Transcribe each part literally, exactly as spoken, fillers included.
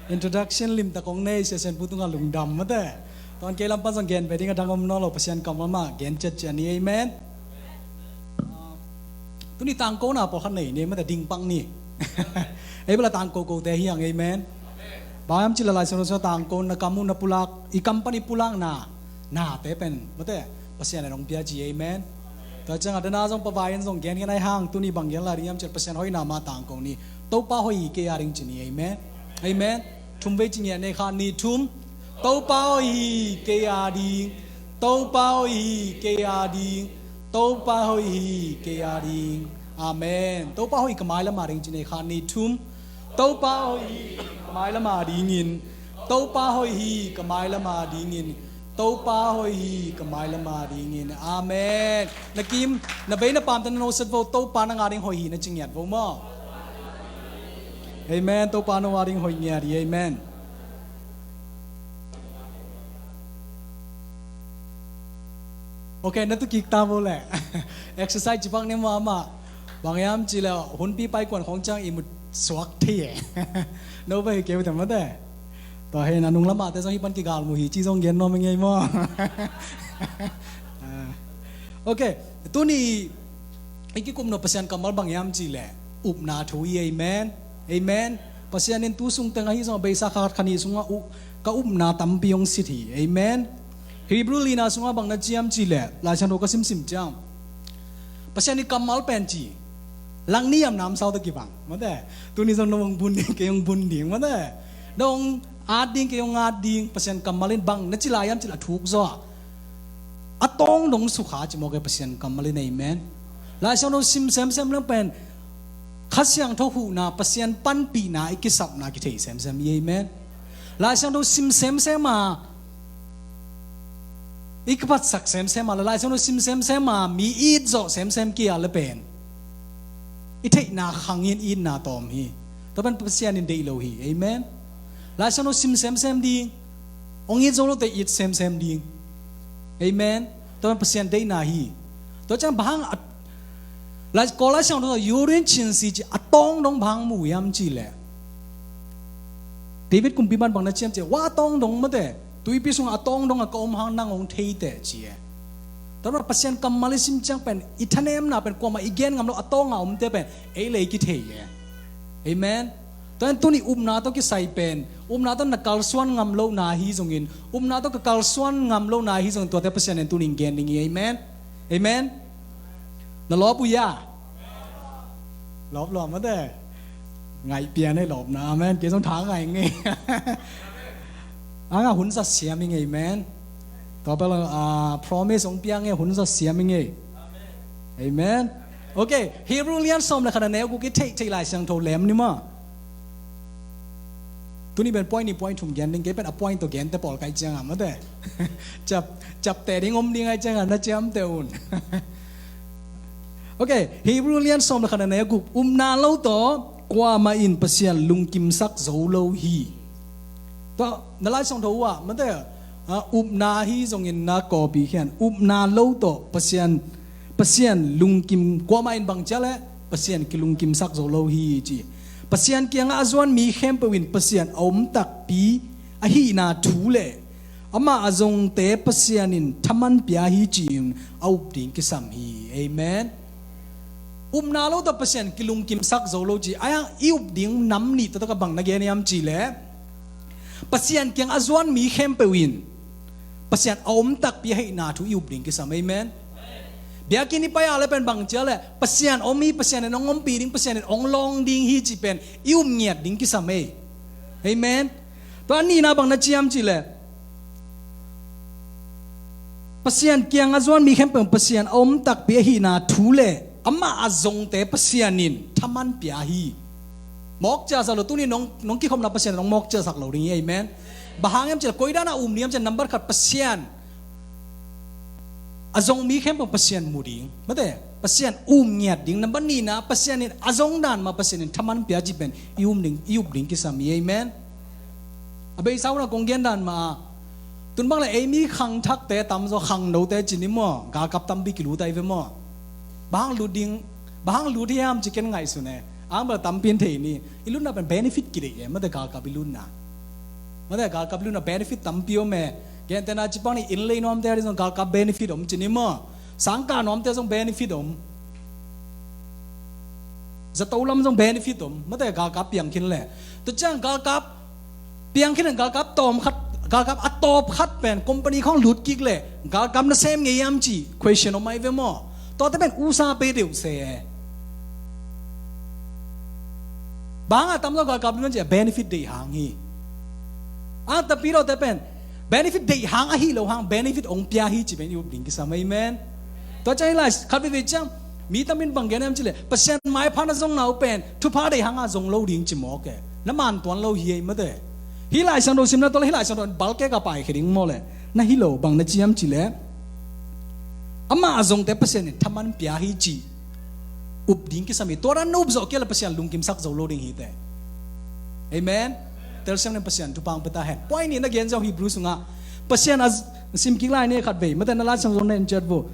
Introduction limtak kong nei, Sia Sian Pu tungah lungdam mate. Tuan kei lam pan zong gen ve ding a dang om nawn lo, Pasian kammal mah gen ciatciat ni. Amen. Tuni tangkona pawlkhat nei ni mate, ding pang ni. Ei bala tangko kote hi hang. Amen. Bang hiam cih leh Lai Siangtho sungah tangkona kam uh na pulak, i kam pan i pulakna nate pen mate, Pasian in hong pia ci. Amen. Tua ciangah dana zong pavai in zong gen gen ai hang, tuni bang gen lai ding hiam cih leh Pasian hoihna mah tangko ni. Topa hoih hi kei a ding ci ni. Amen. Amen. Thum vei ci ngiat ni, khat ni thum. Topa hoih hi kei a ding. Topa hoih hi kei a ding. Topa hoih hi kei a ding. Amen. Topa hoih ka mailam a ding ci ni, khat ni thum. Topa hoih hi ka mailam a dingin. Topa hoih hi ka mailam a dingin. Topa hoih hi ka mailam a dingin. Amen. Na kim, na bei na pamte na noset vo, Topa nang a ding hoih hi na ci ngiat vo maw. Amen. Topa nang a ding hoih ngiat hi. Amen. Ok, na tu kik ta vo leh. Exercise ci pak ni maw amah. Bang hiam cih leh hunpi paikuan khong ciang ihmut suak thei e. No ba hi keu ta mate. Tua hi na nung lamah te zong hih pan kigal mu hi ci zong gen nuam i ngei maw. Ah. Ok, tuni i kikupna Pasian kammal bang hiam cih leh upna thu hi. Amen. Amen. Pasian in tu sung teng ahi zong a beisa khat khat khat ni sungah uh, ka upna tampi hong sit hi. Amen. Hebrew lina sungah bang na ci hiam cih leh Lai Siangtho ka simsim ciang Pasian i kammal pen ci, langniam namsau tawh kibang mate. Tuni zong nong bun ding, kei hong bun ding mate. Nong at ding, kei hong at ding. Pasian kammal in bang na ci lai hiam cih leh a thuk zaw a, a tawng dong sukha ci mawk e Pasian kammal in. Amen. Lai Siangtho sim semsem leng pen Kha Siangtho huhna, Pasian panpihna i kisapna kithei semsem hi. Amen. Lai Siangtho sim semsem a i kipatsak semsem a, Lai Siangtho sim semsem a mi it zawh semsem kia le pen i theihna khang in itna tawm hi. Tua pen Pasian in deih lo hi. Amen. Lai Siangtho sim semsem ding, hong it zo lote it semsem ding. Amen. Tua pen Pasian deihna hi. Tua ciang bang hang a, Lai, Kawl Lai Siangtho Yurin cin si ci a tawng dong bang hang mu hiam cih leh David kumpipa'n bang na ci hiam cih leh, wa a tawng dong mate, tuipi sungah a tawng dong a ka om hang nang hong thei teh ci e. Tua pen Pasian kammal i sim ciang pen i thanemna pen kuamah i gen ngam lo, a tawng a omte pen ei le ei kithei e. Amen. Tua in tuni upna tawh kisai pen, upna tawh na kalsuan ngam lohna hi zongin, upna tawh ka kalsuan ngam lohna hi zongin, tuate Pasian in tuni in gen ding hi. Amen. Amen. Na lawp uh hia? Lawp lawp mate. Ngaih pian ei lawpna. Amen. Kei zong tha ngai ngei. Anga hun za siam i ngei. Amen. Tua pen, ah, promise hong piang e, hun za siam i ngei. Amen. Ok, Hebrew lian sawm le khat a neu guk i theih theih Lai Siangtho lem ni maw. Tuni pen point ni point thum gen ding, kei pen a point tawh gente pawl kai ciang a mate. Cap, cap te ding om ding ai ciang a na ciamte un. Ok, Hebrew lian sawm le khat a neu guk, upna lo tawh kuamah in Pasian lungkimsak zo lo hi. Tua na Lai Siangtho uh ah mate, ah, upna hi zongin na kawpi khian, upna lo tawh Pasian, Pasian lungkim, kuamah in bang cia leh Pasian kilungkimsak zo lo hi ci. Pasian kiangah a zuan mi khempeuh in Pasian a om takpi ahihna thu le amah a zongte Pasian in thaman pia hi ci-in a up ding kisam hi. Amen. Upna lo tawh Pasian kilungkimsak zo lo ci. Ai hang i up ding nam nih tawh ka bang na gen hiam cih leh Pasian kiang a zuan mi khempeuh in Pasian a om takpi ahihna thu i up ding kisam. Amen. Biakinn i pai a le pen bang cia leh Pasian om hi, Pasian in hong ompih ding, Pasian in hong lawng ding hi cih pen i up ngiat ding kisam ei. Amen. Tua a nihna bang na ci hiam cih leh Pasian kiang a zuan mi khempeuh Pasian a om takpi ahihna thu le amah a zongte Pasian in thaman pia hi. Mawk ciasak lo, tuni nong, nong kikhopna Pasian in nong mawk ciasak lo ding hi. Amen. Bang hang hiam cih leh koi dan a um ding hiam cih leh number khat Pasian a zong mi khempeuh Pasian mu ding mate, Pasian um ngiat ding. Number nihna Pasian in a zong dan mah Pasian in thaman pia cih pen i um ding, i up ding kisam hi. Amen. A beisa un a kong gen dan mah a, tun bang leh ei mi khangthakte tamzaw khangnote ci ni maw, galkap tampi kilut ai ve maw. Bang hang lut ding, bang hang lut hiam ci ken ngaihsun e. Ang bel tampi in thei ni. I lutna pen benefit kideih e mate, galkap i lutna. Mate, galkap lutna benefit tampi om e. Gentehna ci bang ni, inn lei nuamte a ding zong galkap benefit om ci ni maw. Sangkah nuamte zong benefit om. Zato lam zong benefit om. Mate, galkap piang khin leh. Tua ciang galkap piang khin in galkap tawm khat, galkap a tawp khat pen company khawng lut kik leh galkap na sem ngei hiam ci question om ahi ve maw. Tuate pen usa pe deuh se. Bang a tamzaw galkap lut na ci a benefit deih hang hi. A tapi lote pen benefit deih hang ahi lo hang benefit ong pia hi ci pen i up ding kisam. Amen. Tua ciang hi lai khat veve ciang mi tam in bang gen hiam ci leh Pasian maipha na zong na uh pen thupha deih hang a zong lo ding ci mawk e. Na man tuan lo hi ei mate. Hih Lai Siangtho simna tawh le hih Lai Siangtho in balkek a paikhia ding maw le. Na hi lo bang na ci hiam ci leh amah a zongte Pasian in thaman pia hi ci up ding kisam hi. Tua dan na up zawh kei le Pasian lungkimsak zo lo ding hi te. Amen. Telsiam ning Pasian thupha ong pia ta hen. Puai nih na gen ziau Hebrew sungah Pasian a sim kik lai ni khat vei. Mate na Lai Siangtho na en ciat vo.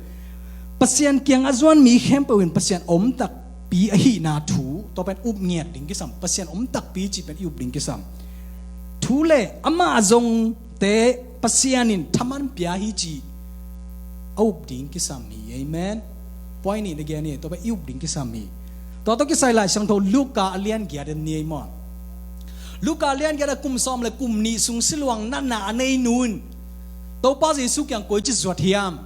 Pasian kiang a zuan mi khempeuh in Pasian om takpi ahihna thu tua pen up ngiat ding kisam. Pasian om takpi ci pen i up ding kisam. Thu le amah a zongte Pasian in thaman pia hi ci a up ding kisam hi. Amen. Puai nih na gen hi. Tua pen i up ding kisam hi. Tua tawh kisai Lai Siangtho Luka a lian giat en ni ei maw. Luka a lian giat a kum sawm le kum nih sung siluang natna a nei nu in Topa Jesu kiang koici zuat hiam.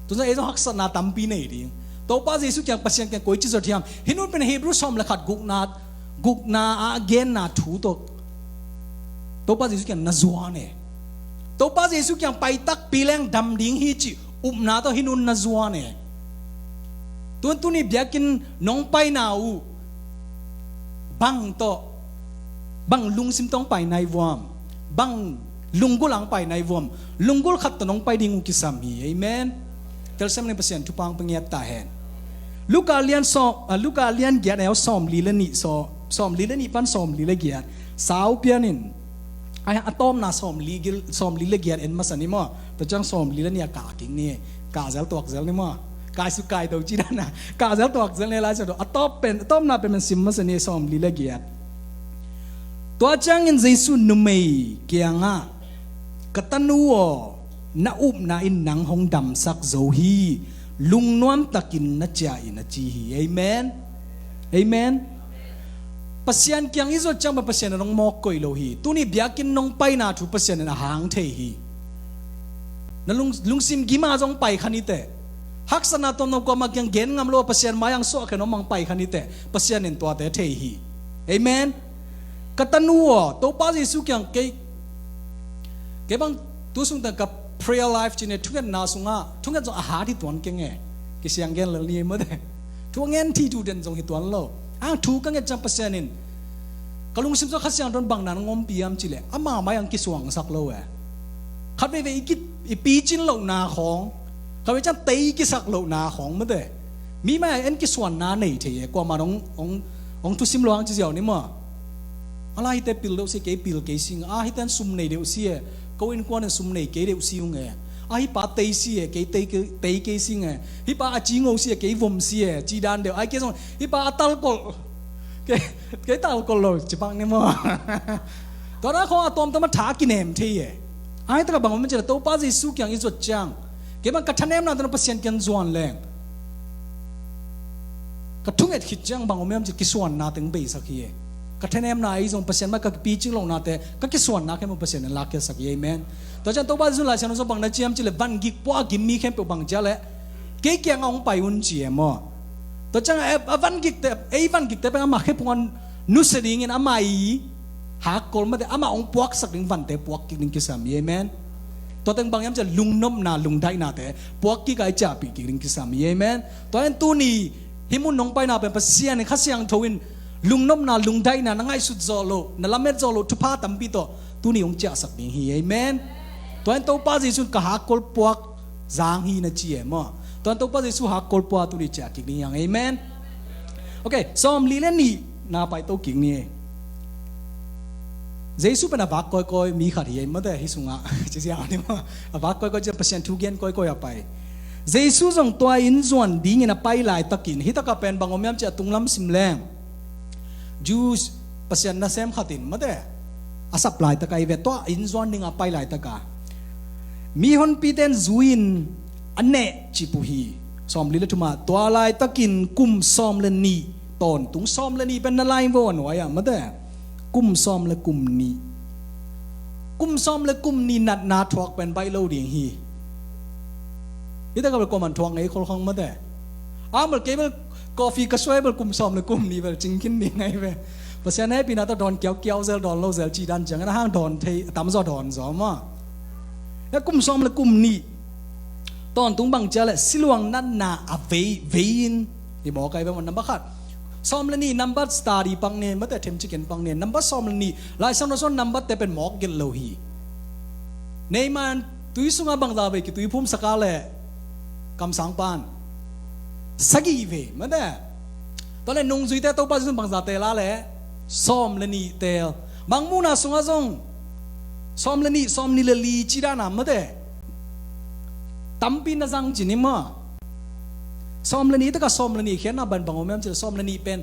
Tun zong ei zong haksatna tampi nei ding. Topa Jesu kiang Pasian kiang koici zuat hiam. Hih nu pen Hebrew sawm le khat gukna, gukna a genna thu tawh Topa Jesu kiang na zuan e. Topa Jesu kiang pai takpi leng dam ding hi ci upna tawh hih nu na zuan e. Tun tuni biakinn nong paina uh bang tawh, bang lungsim tawh ong pai nai vuam, bang lunggulh a ong pai nai vuam, lunggulh khat tawh nong pai ding uh kisam hi. Amen. Telsiam ning Pasian thupha ong pia ngiat ta hen. Luka lian sawm, ah, Luka lian giat a neu sawm li le nih saw, sawm li le nih pan sawm li le giat. Sau pian in a, a tawmna sawm li gil, sawm li le giat en masa ni maw. Tua ciang sawm li le nih a kah kik ni. Kah zel tuak zel ni maw. Kai suk kai to ci dan a kah zel tuak zel ni lai sa do. A tawp pen, a tawmna pen sim masa ni sawm li le giat. Tua ciangin Jesu numei kiangah ka tanu aw, na upna in nang hong damsak zo hi. Lungnuam takin na ciah in a ci hi. Amen. Amen. Pasian kiang i zuat ciang bang Pasian in hong mawk koih lo hi. Tuni biakinn nong paina thu Pasian in a hang thei hi. Na lung, lungsim gima zong pai kha ni teh. Haksatna tuamtuam kuamah kiang gen ngam lo a Pasian mai ang suah khen om ang pai kha ni teh. Pasian in tuate thei hi. Amen. Ka tanu aw, Topa Jesu kiang kei, kei bang tu sung teng ka prayer life cine thungetna sungah thunget zong a hat hi tuan keng e. Kisiang gen lel ni ei mate. Thu a ngen thi thu den zong hi tuan lo. Ang thu ka nget ciang Pasian in ka lungsim sung Kha Siangtho in bang na nong ompih hiam ci leh ama mai ang kisuangsak lo e. Khat veivei i ki, i picin lohna khawng, khat vei ciang tei kisak lohna khawng mate. Mi mai ang en kisuanna nei thei e. Kuamah hong, hong, hong thusim lo ang ci ziau ni maw. A lai hite pil deuh si kei pil kei sing a, hite in sum nei deuh si e. Ko innkuan in sum nei kei deuh si ung e. A hih pa tei si e, kei tei kei, tei kei sing e. Hih pa a cingo si e, kei vom si e. Ci dan deuh ai kei zong hih pa a talkolh, kei, kei talkolh lo ci pak ni maw. Tua na khawng a tuamtuam a tha kinem thei e. Ai taka bang om ci leh Topa Jesu kiang i zuat ciang kei bang ka thanemna tawh Pasian kiang zuan leng ka thunget khit ciang bang om hiam ci kisuanna teng beisak hi e. Ka thanemna ei zong Pasian mai ka picing lohnate ka kisuanna khempeuh Pasian in lakkhiatsak hi. Amen. Tua ciang Topa Jesu Lai Siangtho sung bang na ci hiam ci leh van gik pua a gim mi khempeuh bang ci a leh kei kiangah hong pai un ci e maw. Tua ciang a, a van gikte, ei van gikte pen amah khephung a nusia dingin amah i hakkol mate amah hong puaksak ding vante puak kik ding kisam hi. Amen. Tua teng bang hiam ci a lungnopna lungdaihnate puak kik a i ciahpih kik ding kisam hi. Amen. Tua in tuni hih mun nong paina pen Pasian in Kha Siangtho in lungnopna lungdaihna na ngaihsut zawh loh, na lamet zawh loh thupha tampi tawh tuni hong ciahsak ding hi. Amen. Tua in Topa Jesu in ka hakkol puak zang hi na ci e maw. Tua in Topa Jesu hakkol pua tuni ciah kik ding hi hang. Amen. Ok, sawm li le nih na paito kik ni. Jesu pen a vak kawikawi mi khat hi ei mate hih sungah ci ziau ni maw. A vak kawikawi ciang Pasian thu gen kawikawi a pai. Jesu zong tua inn zuan dingin a pai laitakin hih takah pen bang om hiam ci a tunglam sim leng Jews Pasian nasem khat in mate a sap laitak ahi ve, tua inn zuan dinga pai laitaka mihonpite in zui-in a neh cip uh hi. Sawmli le thumah tua laitakin kum sawm le nih tawntung, sawm le nih pen na lai vo a nuai-ah mate, kum sawm le kum nih, kum sawm le kum nih natna thuak pen baih lo ding hi. Hita ka bel kuaman thuak ngei kholkhang mate. Ang bel kei bel coffee ka suai bel kum sawm le kum nih bel cingkhin ding ahi ve. Pasian hehpihna tawh dawn kiaukiau zel, dawn lo zel ci dan ciangin a hang dawn thei, a tamzaw dawn zaw maw. Kum sawm le kum nih tawntung bang cia le siluang natna a vei, vei-in hi mawk ahi ve maw. Nambat khat, sawm le nih nambat study pang nen mate, themciken pang nen. Nambat sawm le nih Laisiangtho sung nambat te pen mawk gelh lo hi. Neiman tui sunga bangza vei kituiphum saka le kamsang pan sagih vei mate. Tua le nungzuite Topa Jesu bangza teel a le sawm le nih teel. Bang muhna sungah zong sawm le nih, sawm nih le li ci dana mate, tampi na zang ci ni maw. Sawm le nih taka sawm le nih khiatna ban bang om hiam cih le sawm le nih pen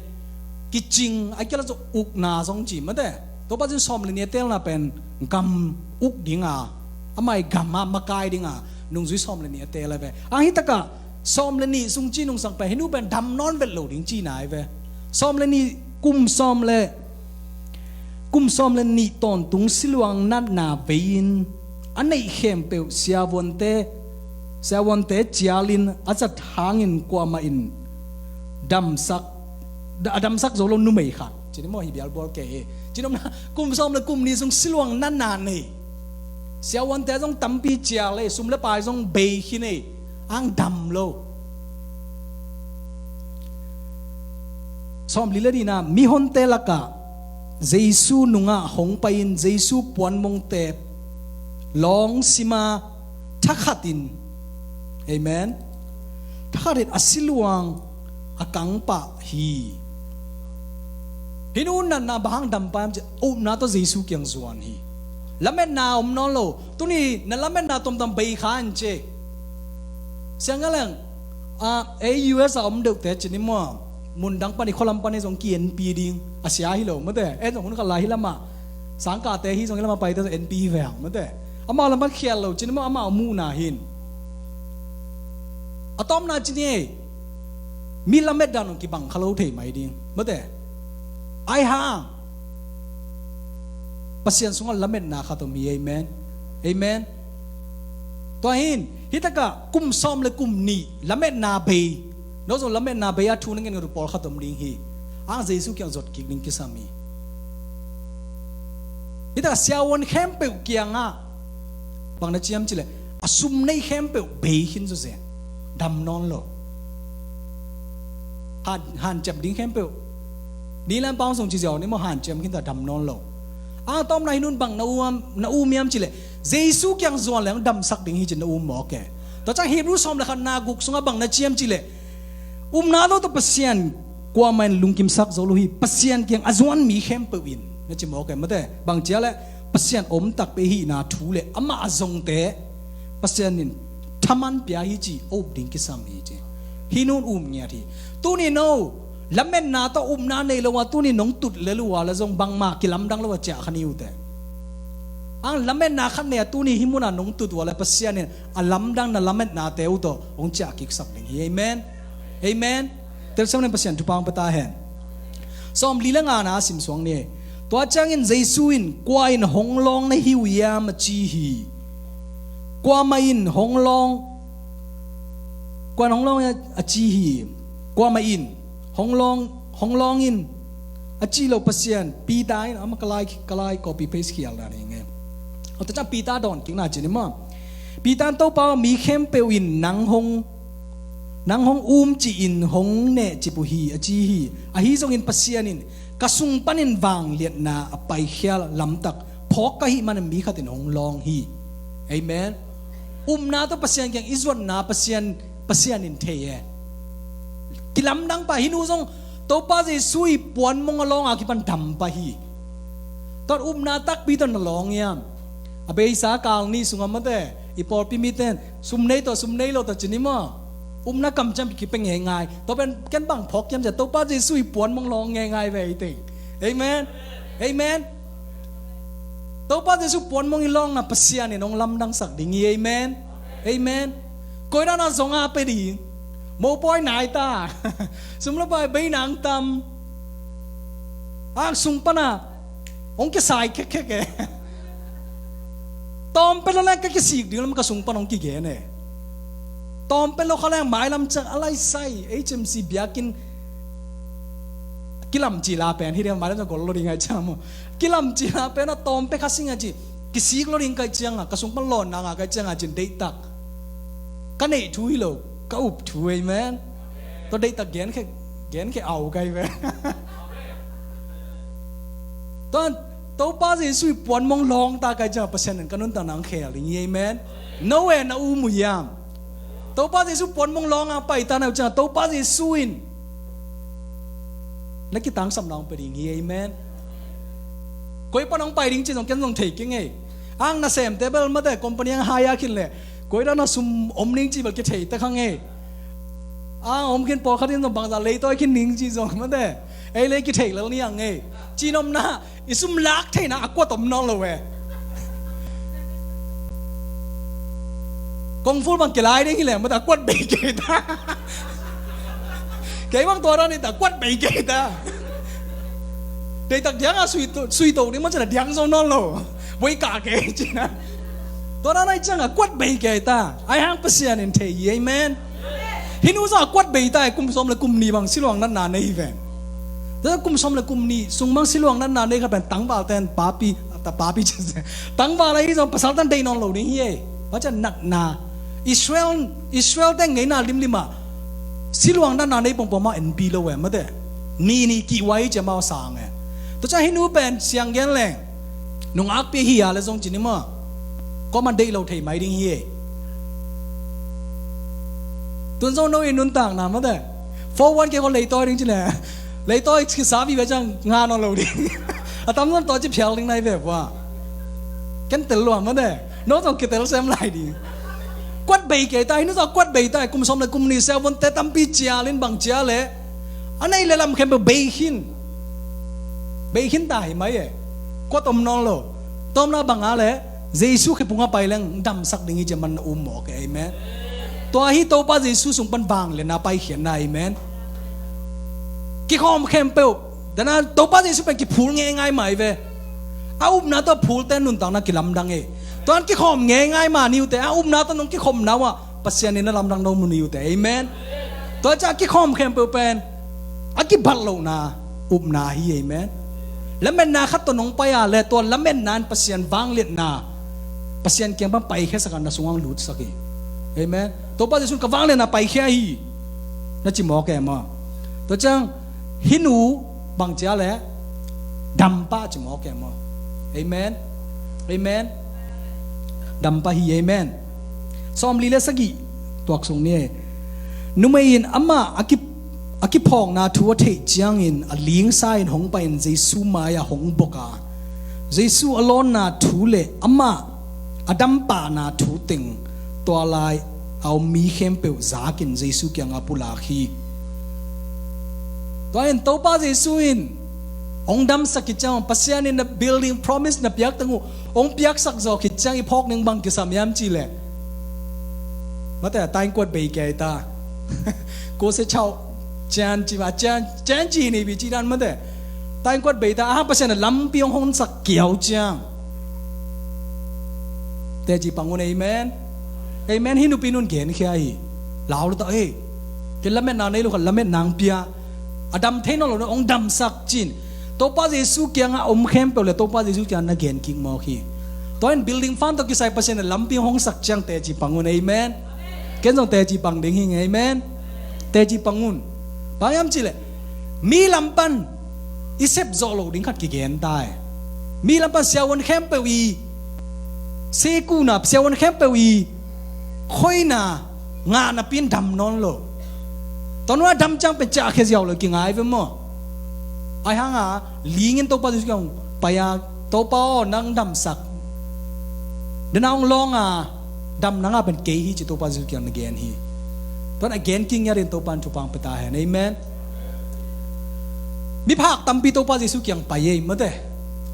kicing a kiala zong ukna zong ci mate. Topa Jesu sawm le nih a teelna pen gam uk dinga, amah i gam a makai dinga nungzui sawm le nih a teel ahi ve. Ang hitaka sawm le nih sung ci nungsang pen hih nu pen dam nawn vet lo ding cihna ahi ve. Sawm le nih, kum sawm le kum sawm le nih tawntung siluang natna vei-in a neih khempeuh siavuante, siavuante cialin a zat hangin kuamah in damsak, a damsak zo lo numei khat ci ni maw, hi bialbual kei hi. Ci nopna kum sawm le kum nih sung siluang natna nei siavuante zong tampi cial ei, sum le pai zong bei khin ei, ang dam lo. Sawmli le nihna, mihonte lakah Jesu nungah hong pai-in Jesu puanmongte lawng sima thakhatin, amen, thakhatin a siluang a kangpah hi. Hih nu natna bang hang dam pah hiam cih le upna tawh Jesu kiang zuan hi. Lametna om nawn lo. Tuni na lametna tomtom bei kha in ci. Siang a leng, ah, ei U S a om deuhte ci ni maw, mun dang pan i khualam pan i zong ki-enpi ding a sia hi lo mate. En zong hun khat lai hih lamah sangkahte hi zong hih lamah paite zong enpi hi ve hang mate. Amau lam pan khial lo ci ni maw, amau muhna hin. A tawpna ci ni ei, mi lamet dan hong kibang kha lo thei mai ding mate. Ai hang Pasian sungah lametna khat om hi, amen. Amen. Tua hin hitaka kum sawm le kum nih lametna bei, no zong lametna bei a thu na ngen ngatu pawlkhat om ding hi. Ang Jesu kiang zot kik ding kisam hi. Hitaka siavuan khempeuh kiangah bang na ci hiam cih le a sum nei khempeuh bei khin zawzen, dam nawn lo. Han, hanciam ding khempeuh, ni lam pang sung ci ziau ni maw, hanciam khin ta, dam nawn lo. A tawpna hih nun bang na um, na um hiam cih le Jesu kiang zuan leng damsak ding hi ci na um mawk e. Tua ciang Hebrew sawm le khatna guk sungah bang na ci hiam cih le upna tawh Pasian kuamah in lungkimsak zo lo hi. Pasian kiang a zuan mi khempeuh in na ci mawk e mate. Bang cia le Pasian om takpi hihna thu le amah a zongte Pasian in thaman pia hi ci a up ding kisam hi ci. Hih nun um ngiat hi. Tuni no lametna tawh upna nei lo a tuni nong tut lel uh a le zong bangmah kilamdang lo a ciah kha ni uh teh. Ang lametna khat nei a tuni hih munah nong tut uh a le Pasian in a lamdang na lametnate uh tawh hong ciah kiksak ding hi. Amen. Amen. Telsiam nen Pasian thupha hong pia ta hen. Sawmli le ngana a simsuang ni. Tua ciangin Jesu in, "Kua in hong lawng na hi uh hiam?" a ci hi. Kuamah in hong lawng, kua in hong lawng a ci hi. Kuamah in hong lawng, hong lawng in a ci lo, Pasian, Peter in, ama ka lai, ka lai copy paste khial dan hi nge. Tua ciang Peter dawn kikna ci ni maw. Peter in, "Topa aw, mi khempeuh in nang hong, nang hong um ci-in hong neh cip uh hi," a ci hi. Ahi zongin Pasian in, "Ka sung panin vangliatna a paikhia lamtak phawk ka hih manin mi khat in hong lawng hi." Amen. Upna tawh Pasian kiang i zuatna Pasian, Pasian in thei e. Kilamdang pah, hih nu zong Topa Jesu i puanmong a lawng a kipan dam pah hi. Tua upna takpi tawh na lawng hiam? A beisa kal ni sungah mate, i pawlpi mite in sum nei tawh sum nei lo tawh ci ni maw. Upna kamciam kipia ngeingai. Tua pen ken bang phawk hiam cih le Topa Jesu i puanmong lawng ngeingai ve hi teng. Amen. Amen. Topa Jesu puanmong i lawngna Pasian in hong lamdangsak ding hi. Amen. Amen. Koi dan a zong a pe ding? Mopawi nai ta. Sum le pai bei nang tam. Ang sung pana hong kisai khekkhe e. Tawm pe lo leng ka kisik ding lam ka sung pana hong kigen e. Tawm pe lo kha leng mailam ciang a lai sai H M C biakinn kilam cila pen hi ding, mailam ciang gol lo ding ngai ciang maw. Kilam cila pen a tawm pe kha sing a ci. Kisik lo ding kai ciang a, ka sung pan lawn nang a kai ciang a cin deihtak. Ka neih thu hi lo, ka up thu. Amen. Tua deihtak gen khe, gen khe au kai ve. Tua Topa Jesu i puanmong lawng ta kai ciang Pasian in ka nuntak nang khel ding hi. Amen. No e na u mu yam. Topa Jesu puanmong lawng a pai ta na u ciang Topa Jesu in na kitangsam nang pe ding hi. Amen. Koi pan hong pai ding ci zong ken zong thei keng e. Ang na sem te bel mate company ang haya khin le koi dan a sum om ning ci bel kithei ta khang e. Ang om khin pawlkhat in zong bangza leitawi khin ning ci zong mate ei le kithei lel ni ang e. Ci nomna i sum lak theina a kuat om nawn lo e. Kongful bang kilai ding hi leng mate a kuat bei kei ta. Kei bang tua dan hi ta kuat bei kei ta. Deitak diang a sui to, sui to ding mate na diang zo nawn lo. Voi ka kei cina. Tua dan ai ciang a kuat bei kei ta. Ai hang Pasian in thei hi. Amen. Hih nu zong a kuat bei ta e, kum sawm le kum nih bang siluang natna nei hi ven. Tua kum sawm le kum nih sung bang siluang natna nei kha pen tangval ten papi, ta papi ci se. Tangval ahi zong pasal ten dei nawn lo ding hi e. Paca natna. Israel, Israel ten ngeina limlim ah siluang natna nei pongpong mah en pi lo e mate. Ni ni kihhuai hi ci amau sang e. Tua ciang hih nu pen siang gen leng nungakpi hi a le zong ci ni maw. Kuaman deih lo thei mai ding hi e. Tun zong no i nuntakna mate. Four one ke ko leitawi ding ci le. Leitawi kisa vive ciang nga nawn lo ding. A tam zong tua ci phial ding nai ve pua. Ken tel lua mate. No zong kitel sem lai ding. Kuat bei kei ta, hih nu zong kuat bei ta, kum sawm le kum nih siavonte tampi cial in bang cial le. A nei le lam khempeuh bei khin. Bei khin ta hi mai e. Kuat om nawn lo. Tawmna bang a le Jesu khepung a pai leng damsak ding hi ci man na um mawk e. Amen. Tua hi Topa Jesu sung pan vangliatna paikhiatna. Amen. Kikhawm khempeuh dana Topa Jesu pen kiphul ngeingai mai ve. A upna tawh phulte nuntakna kilamdang e. Tuan kikhawm ngeingai ma niute a upna tawh nong kikhawmna uh ah Pasian in a lamdang no mu niute. Amen. Tua ciah a kikhawm khempeuh pen a kibat lohna upna hi. Amen. Lametna khat tawh nong pai a le tua lametna in Pasian vangliatna Pasian kiang pan paikhiasak a na sungah lutsak hi. Amen. Topa Jesu in ka vangliatna paikhia hi na ci mawk e maw. Tua ciang hih nu bang cia le dampah ci mawk e maw. Amen. Amen. Dampah hi. Amen. Sawmli le sagih tuak sung ni e. Numei in amah a ki, a kiphawkna thu a theih ciangin a lingsa in hong pai in Jesu mai-ah hong bok a, Jesu a lawnna thu le amah a dampahna thu teng tua lai a om mi khempeuh zakin Jesu kiangah pulak hi. Tua in Topa Jesu in hong damsak khit ciang, Pasian in na building promise na piak teng uh hong piaksak zawh khit ciang i phawk ning bang kisam hiam cih leh, mate, taingkuat bei kei ta. Ko se chau cian ci ma cian cian ci ni bi ci dan mate. Taingkuat bei ta a Pasian a lampi hong honsak kiau ciang teci pang un. Amen. Amen. Hih nupi nun genkhia hi. Lau lo ta ei. Ke lametna nei lo kha lametna ang pia. A dam thei nawn lo na hong damsak cin. Topa Jesu kiangah om khempeuh le Topa Jesu kiangah na gen kik mawk hi. Tua in building fund tawh kisai Pasian a lampi hong sak ciang teci pang un. Amen. Ken zong teci pang ding hing. Amen. Teci pang un. Bang hiam cih leh mi lam pan i sep zawh loh ding khat kigen ta e. Mi lam pan siavuan khempeuh i sekuhna, siavuan khempeuh i khoina ngahna pi in dam nawn lo. Tua nua dam ciang pen ciahkhia ziau lo kingai ve maw. Ai hanga lingin Topa Jesu kiang pai a, Topa aw nang damsak. Dena hong lawng a dam nanga pen kei hi ci Topa Jesu kiang na gen hi. Tuan a gen king ngiatin Topa in thupha hong pia ta hen. Amen. Miphak tampi Topa Jesu kiang pai ei mate.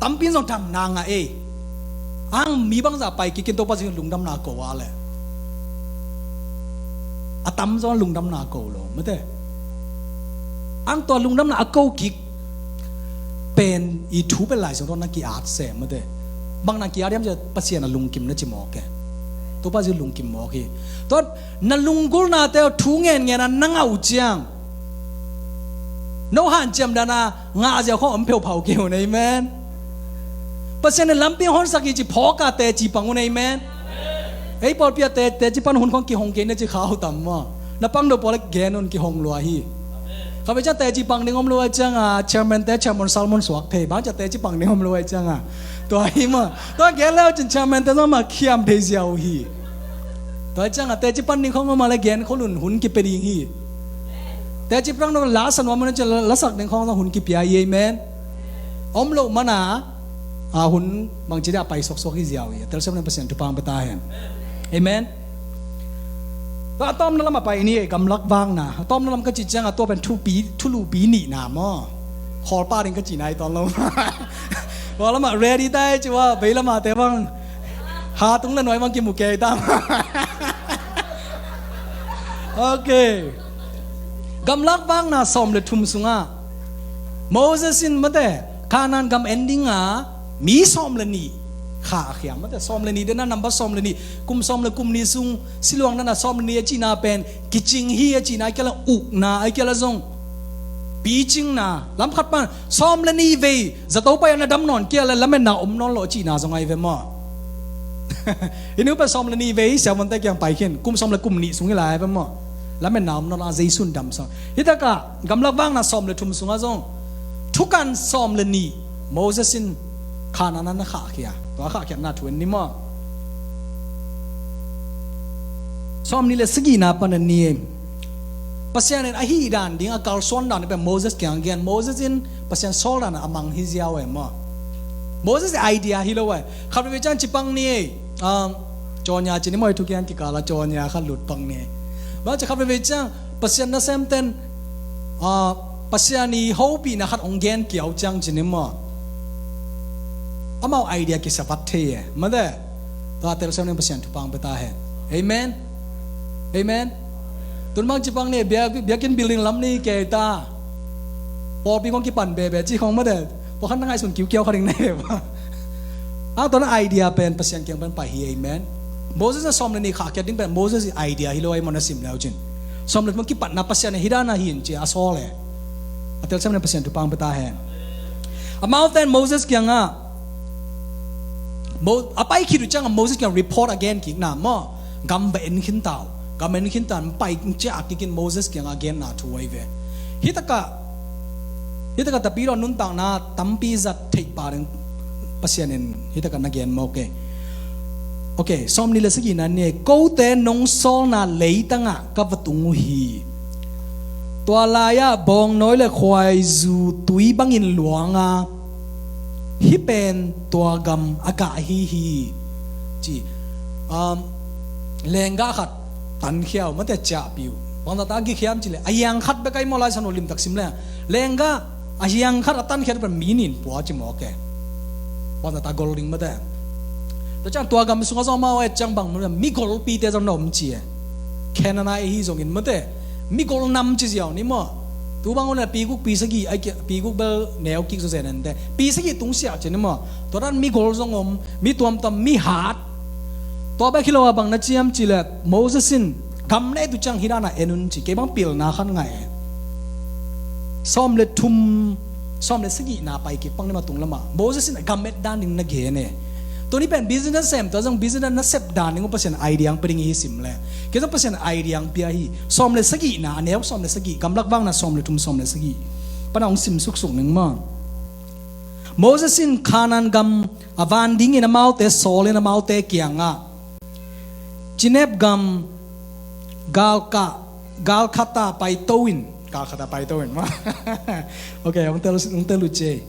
Tampi in zong damna ngah ei. Ang mi bangzah pai kik in Topa Jesu lungdamna a ko a leh, a tamzaw lungdamna a ko lo mate. Ang tua lungdamna a ko kik pen i thu pen Lai Siangtho na ki-at sem mate. Bang na ki-at hiam cih leh Pasian a lungkim na ci mawk e. Topa Jesu lungkim mawk hi. Tua na lunggulhnate uh thu ngenngen a na ngah uh ciang, no hanciam dan a ngah ziau khawng om pheuphau kei un, amen. Pasian in lampi hong honsak hi ci phawk a teci pang un, amen. Ei pawlpi ah te, teci pan hun khawng kihong kei na ci kha uh tam maw? Na pang do pawl a gen un, kihong lua hi. Kha ve ciang teci pang ding om lo a ciang a chairman te chairman salmon suak thei, bang ciang teci pang ding om lo a ciang a. Tua hi maw? Tua gen le uh cin chairman te zong mah khiam thei ziau hi. Tua ciang a teci pan ding khawng om a le gen khol un, hun kipia ding hi. Teci pang dong la sa nuam un a ciang la, lasak ding khawng zong hun kipia hi, amen. Om lo man a, a hun bangci dia pai suaksuak hi ziau hi. A telsiam na Pasian thupha hong pia ta hen. Amen. Tua a tawmna lam a pai ni ei, gamlak vakna. A tawmna lam ka cih ciang a tua pen thupi, thulupi nihna maw? Khawlpa ding ka cihna hi tawn lo. Tua lam ah ready ta ei ci ua, vei lam ah te bang. Ha tung le nuai bang kimu kei ta. Ok. Gamlak vakna sawm le thum sungah Moses in mate Kanaan gam en ding a mi sawm le nih khahkhia mate, sawm le nih dena number sawm le nih, kum sawm le kum nih sung siluang dena sawm le nih a cihna pen kicing hi a cihna, a kiala ukna, a kiala zong picingna, lam khat pan sawm le nih vei zato pai a na dam nawn kei a le lametna om nawn lo a cihna zong ahi ve maw? I nu pen sawm le nih vei siavuante kiang pai khin, kum sawm le kum nih sung hi lai ahi ve maw? Lametna om nawn lo a, Jesu in dam sawn. Hi takah gamlak vakna sawm le thum sungah zong thukan sawm le nih Moses in Kanaan ah na khahkhia. Tua khahkhiatna thu en ni maw? Sawm nih le sagihna pan en ni. Pasian in a hih dan ding a kalsuan dan ding pen Moses kiang gen. Moses in Pasian sawl dan a mang hi ziau e maw? Moses i idea hi lo e. Khat veve ciang ci pang ni ei. Um, cawnya ci ni maw, i thukiang kikal a cawnya khat lut pang ni ei. Bang ci khat veve ciang Pasian nasemten, ah, Pasian i hopihna khat hong gen kiau ciang ci ni maw? Amau idea kisa vat thei e. Mate. Tua telsiam ning Pasian thupha hong pia ta hen. Amen. Amen. Tun bang ci pang ni, biak, biakinn building lam ni kei ta. Pawlpi kong kipan bebe ci khong mate. Pawlkhat na ngaihsun kiukiau kha ding na he ba. Ang tua na idea pen Pasian kiang pen pai hi, amen. Moses na sawm le nih khahkhiat ding pen Moses i idea hi lo ahi maw na sim le uh cin. Sawm le nih kipatna Pasian hi dan a hi in ci a sawl e. A telsiam ning Pasian thupha hong pia ta hen. Amaute in Moses kiangah Mo-, a pai khit uh ciangah Moses kiang report a gen kikna maw? Gam va en khin ta uh. Gam en khin ta uh, pai ciah kik in Moses kiangah a genna thu ahi ve. Hi takah, hi takah tapidaw nuntakna tampi zat theih pa ding Pasian in hi takah na gen mawk e. Ok, sawm nih le sagihna ni. Kote nong sawlna leitangah ka va tung uh hi. Tua lai-ah bawngnawi le khuaizu tui bangin luanga hih pen tua gam a gah ahi hi, ci. Um, lenggah khat tankhia uh, mate ciahpih uh. Bangzah ta a gik hiam cih leh a hiang khat bek ahi maw, Lai Siangtho limtak sim leh. Lenggah a hiang khat a tankhiat uh pen mi nih in pua ci mawk e. Bangzah ta gol ding mate. Tua ciang tua gam sungah zong amau et ciang bang, mi golpite zong na om ci e. Canaanite ahi zongin mate, mi gol nam ci ziau ni maw? Tu bang un a pi guk pi sagih, ai kia, pi guk bel neu kik zawzen ente. Pi sagih tung siah ci ni maw? Tua dan mi gol zong om, mi tuamtuam, mi hat. Tua bek hi lo a bang na ci hiam cih leh Moses in gam na et uh ciang hih dan a en un ci, kei bang pilna khat ngah e. Sawm le thum, sawm le sagihna pai kik pang ni maw tung lamah Moses in a gam et dan ding na gen e. Tuni pen business sem, tua zong business na sep dan ding uh Pasian idea hong pia ding hi sim leh. Kei zong Pasian idea hong pia hi. Sawm le sagihna, a neu sawm le sagih, gamlak vakna sawm le thum sawm le sagih. Pan a hong sim suksuk ning maw. Moses in Kanaan gam a van dingin amaute sawlin amaute kiangah Zineb gam galkah, galkhat ah paito in, galkhat ah paito in. Ok, hong tel, hong tel uh ci.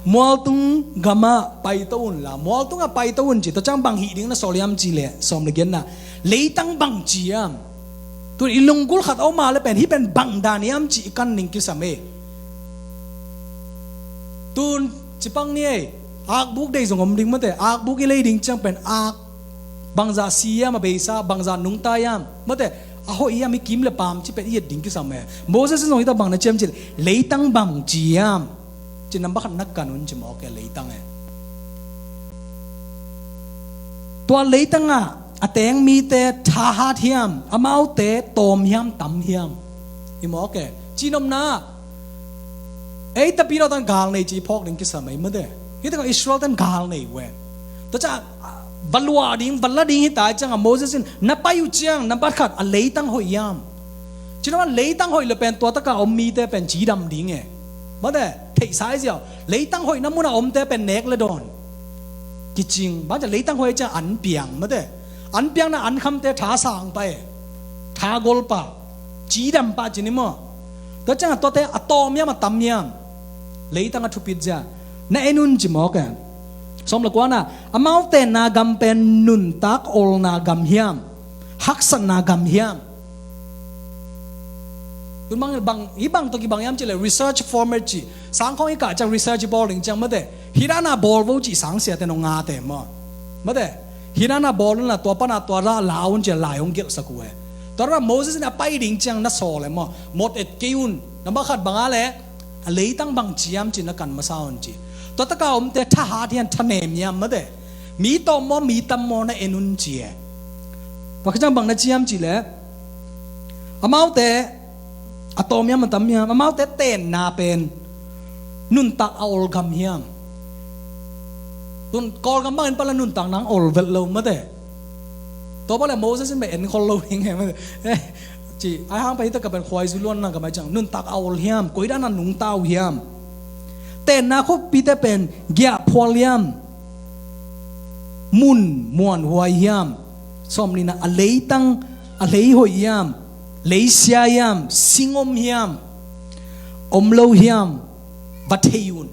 Mualtung gamah paito unla, mualtungah paito un ci. Tua ciang bang hih ding na sawl hiam cih leh, sawm le giatna, leitang bang ci hiam? Tun i lunggulh khat a om a leh pen, hih pen bang dan hiam cih i kan ning kisam e. Tun ci pang ni ei. Akbuk deih zong om ding mate. Akbuk i lei ding ciang pen ak bangzah si hiam, a beisa bangzah nungta hiam mate, a hoih hiam, i kim le paam ci pen i et ding kisam e. Moses in zong hita bang na ciam cih leh, leitang bangci hiam ci, nambat khat na kan un ci mawk e, leitang e. Tua leitang ah a teng mite thahat hiam, amaute tawm hiam, tam hiam, i mawk e. Cinopna, ei tapidaw tan gal nei ci i phawk ding kisam ei mate. Hita ka Israel tan gal nei uh e. Tua ciang va luah ding, va la ding hita ciang a Moses in na pai uh ciang nambat khat a leitang hoih hiam. Cinopna, leitang hoih le pen tua taka om mite pen cidam ding e mate. Theihsa i ziau, leitang hoihna muna omte pen nek le dawn kicing. Bang ciang leitang hoih ciang an piang mate. An piangna an khamte tha sang pah e, tha gol pah, cidam pah ci ni maw. Tua ciang a tuate a tawm hiam, a tam hiam, leitang a thupit zia na en un ci mawk e. Sawm le kuana, amaute na gam pen nuntak olna gam hiam, haksatna gam hiam. Tun bang, bang, i bang tawh kibang hiam cih leh research format cih. Sangkhawng i kah ciang research i bawl ding ciang mate, hih dana bawl vo cih sangsiate nong ngate maw. Mate, hih dana bawl unla tua pana tua la la un ci a lai hong gelhsak uh e. Tua dana Moses in a pai ding ciang na sawl e maw. Mot et kei un. Nambat khat bang a leh, a leitang bangci hiam ci na kan masa un ci. Tua taka omte thahat hiam, thanem hiam mate, mi tawm maw, mi tam maw na en un ci e. Tua khit ciang bang na ci hiam cih leh, amaute a tawm hiam, a tam hiam, amaute tenna pen nuntak a ol gam hiam. Tun Kawlgam bangin pala nuntak nang ol vet lo mate. Tua pala Moses in bang en khol lo ding e mate. Eh, ci ai hang pen hita ka pen khuaizu luanna ka mai ciang nuntak a ol hiam, koi dana nungta uh hiam. Tenna khuapite pen giahphual hiam, mun muanhuai hiam. Sawm nihna, a leitang a lei hoih hiam, lei sia hiam, sing om hiam, om lo hiam, va thei un.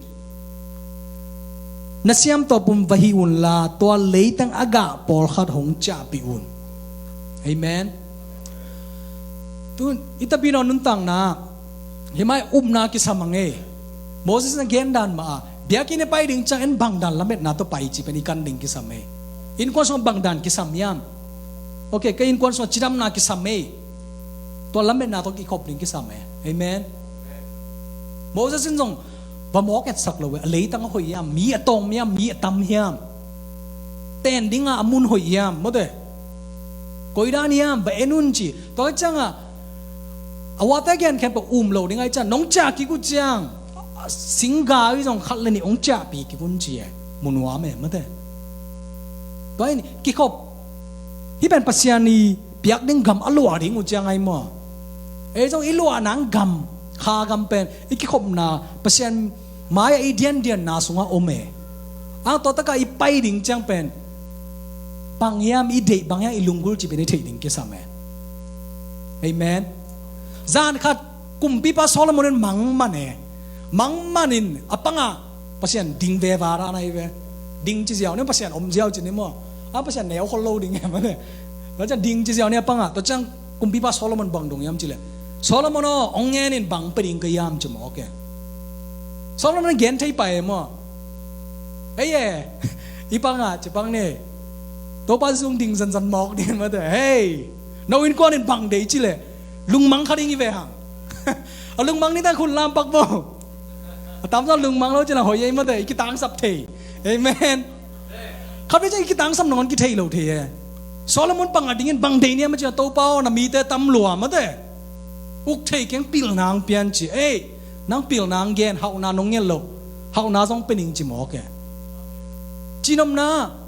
Na siam tawp un va hih unla tua leitang a gah pawlkhat hong ciahpih un. Amen. Tun i tapidaw nuntakna hih mai upna kisam a ngei. Moses na gen dan mah a, biakinn i pai ding ciang en bang dan lametna tawh pai ci pen i kan ding kisam ei. Innkuan sungah bang dan kisam hiam. Ok, ka innkuan sungah cidamna kisam ei. Tua lametna tawh kikhop ding kisam ei. Amen. Moses in zong va mawk etsak lo e, a leitang a hoih hiam, mi a tawm hiam, mi a tam hiam, ten dinga a mun hoih hiam mate, koi dan hiam, va en un ci. Tua ciangah a uate gen khempeuh um lo ding ai ciang, nong ciah kik uh ciang singga i zong khat le nih hong ciahpih kik un ci e. Mu nuam e mate. Tua in kikhop, hih pen Pasian i piak ding gam a luah ding uh ciang ai maw. Ei zong i luah nang gam, kha gam pen i kikhopna, Pasian mai-ah i diandianna sungah om e. Ang tua taka i pai ding ciang pen bang hiam i deih, bang hiam i lunggulh ci pen i theih ding kisam e. Amen. Zan khat kumpipa Solomon in mangman e. Mangman in a pangah Pasian ding veva dan ahi ve. Ding ci ziau ni, Pasian om ziau ci ni maw. A Pasian neu khol lo ding e mate. Tua ciang ding ci ziau ni a pangah, tua ciang kumpipa Solomon bang dong hiam cih leh, Solomon aw, hong ngen in, bang pia ding ka hiam ci mawk e. Solomon in gen thei pah e maw. Ei e, i pangah ci pang ni, Topa Jesu hong ding zanzan mawk ding mate. Hei, no innkuan in bang deih cih leh lungmang kha ding hi ve hang. A lungmang ni ta khun lampak bo. A tamzaw lungmang lo cih na hoih ei mate, i kitangsap thei. Amen. Khat vei ciang i kitangsap nangawn kithei lo thei e. Solomon pangah dingin bang deih ni a ma cih na, Topa aw, na mite tam lua mate. Uk thei keng, pilna hong pia in ci. Ei, nang pilna hong gen, hauhna nong nget lo. Hauhna zong pia ning ci mawk e. Cinopna,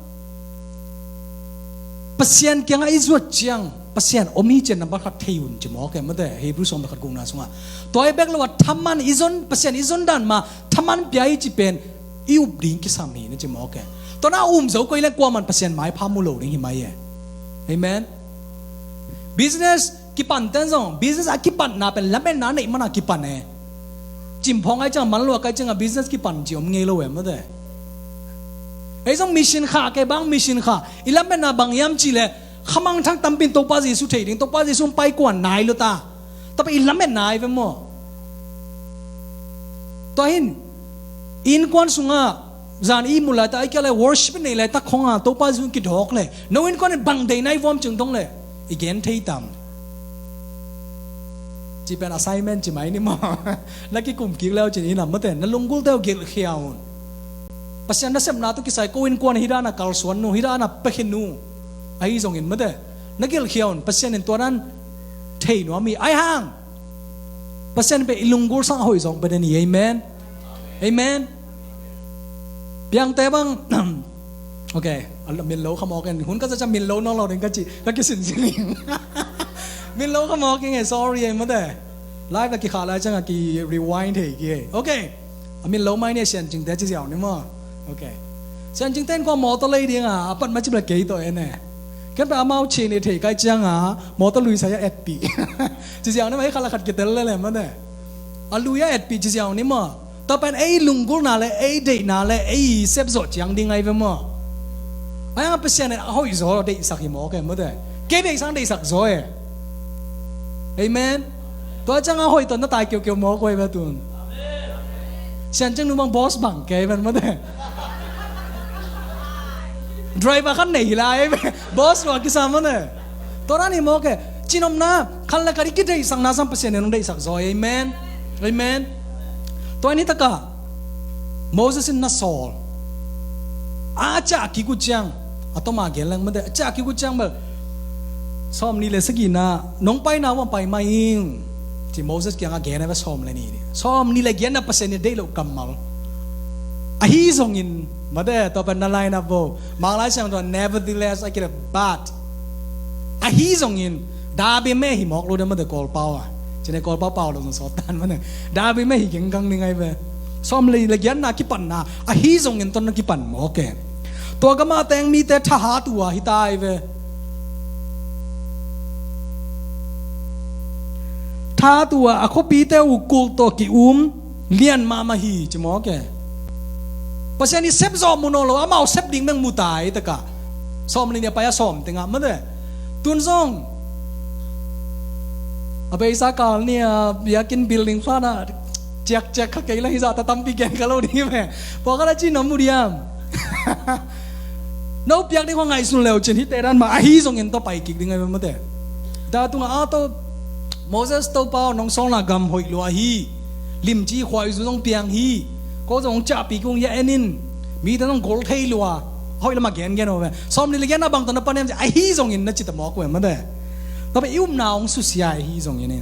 Pasian kiangah i zuat ciang Pasian om hi ci-in nambat khat thei un ci mawk e mate, Hebrew sawm le khat gukna sungah. Tua hi bek lo a thaman i zon, Pasian i zon dan mah thaman pia hi ci pen i up ding kisam hi na ci mawk e. Tua na um zo koi leng kuaman Pasian maipha mu lo ding hi mai e. Amen. Business kipan ten zong, business a kipatna pen lametna neih mana kipan e. Cimphawng ai ciang, manluak ai ciang a business kipan ci om ngei lo e mate. Ei zong mission kha, kei bang mission kha. I lametna bang hiam cih leh khamangthang tampi in Topa Jesu thei ding, Topa Jesu hong pai kuan nai lo ta. Tapi i lametna ai ve maw. Tua hin innkuan sungah Zan i mu laitak, a kia le worship nei laitak khong a Topa zun kidawk le, no innkuan in bang deihna i vuam cing dong le i gen thei tam? Ci pen assignment ci mai ni maw. Na kikum kik leu cin i nam mate, na lunggulteu gelhkhia un. Pasian nasepna tawh kisai ko innkuan hi dana kalsuan nu, hi dana pekhin nu ahi zongin mate, na gelhkhia un. Pasian in tua dan thei nuam hi. Ahi hang Pasian pen i lunggul sang a hoih zong pen a ni. Amen. Amen. Piangte bang. Ok. A min lo khamawk in, hun ka za ca min lo nawn lo ding ka ci, ka kisin sin ing. Min lo khamawk ing e, sorry e mate. Live a kikhah lai ciang a ki rewind thei ki e. Ok. A min lo mai ni, Sian Cingte ci ziau ni maw? Ok. Sian Cingte in kua mawtaw lei ding a, a pat ma cip le kei tawh en e. Ken pen amau chin i thei kai ciang a mawtaw lui sai a etpih. Ci ziau ni maw, ei khat la khat kitel le le mate. A lui a etpih ci ziau ni maw. Tua pen ei lunggulna le ei deihna le ei sepzawh ciang ding ahi ve maw. Ahi hang Pasian in a hoih zaw deihsak hi mawk e mate. Kei deihsak deihsak zaw e. Amen. Tua ciang a hoih tawh na tai keukeu mawk uh ahi ve tun. Sian Cing nu bang boss bang kei ven mate. Driver khat nei hi lai ahi ve. Boss lua kisa mate. Tua dan hi mawk e. Cinomna khat le khat i kideihsakna sang Pasian in hong deihsak zaw e. Amen. Amen. Tua ni takah Moses in na sawl a, a ciah kik uh ciang, a toma gen leng mate, a ciah kik uh ciang bel, sawmnih le sagihna nong paina uh a pai mai ing, ci Moses kiangah gen a ve. Sawm le nih, sawmnih le giatna Pasian in deih loh kammal. Ahi zongin mate, tua pen na laina bo. Mang Lai Siangtho nevertheless a kile but. Ahi zongin David meh hi mawk lo de mate, Kawlpau a. Cine Kawlpau pau lo zong sawt tan mate. David meh hi kengkang ding ahi ve. Sawm le, le giatna kipanna ahi zongin ton na kipan mawk e. Tua gama teng mite thahat uh a hi ta ahi ve. Thahat uh a, a khuapite uh kulh tawh ki-um lian mahmah hi ci mawk e. Pasian i sepzawh mu nawn lo, amau sep ding beng mu ta ahi takah. Sawm le nih a pai a sawm tengah mate. Tun zong a beisa kal ni a biakinn building flat a ciakciak kha kei la hi zah ta tampi gen kha lo ding hi ve. Pawlkhat a ci na mu diam? No piak ding khuang ngaihsun leu cin hite dan mah ahi zongin tawh pai kik ding ahi ve mate. Tua tungah a tawh Moses Topa aw, nong sawlna gam hoih lua hi. Limci khuaizu zong piang hi. Ko zong hong ciahpih kung ya en in. Mite zong gol thei lua. Hoih lamah gengen aw ve. Sawm nih le giatna bang tawh na pan hiam ci, ahi zongin na ci ta mawk uh e mate. Tua pen i upna hong susia ahi zongin e.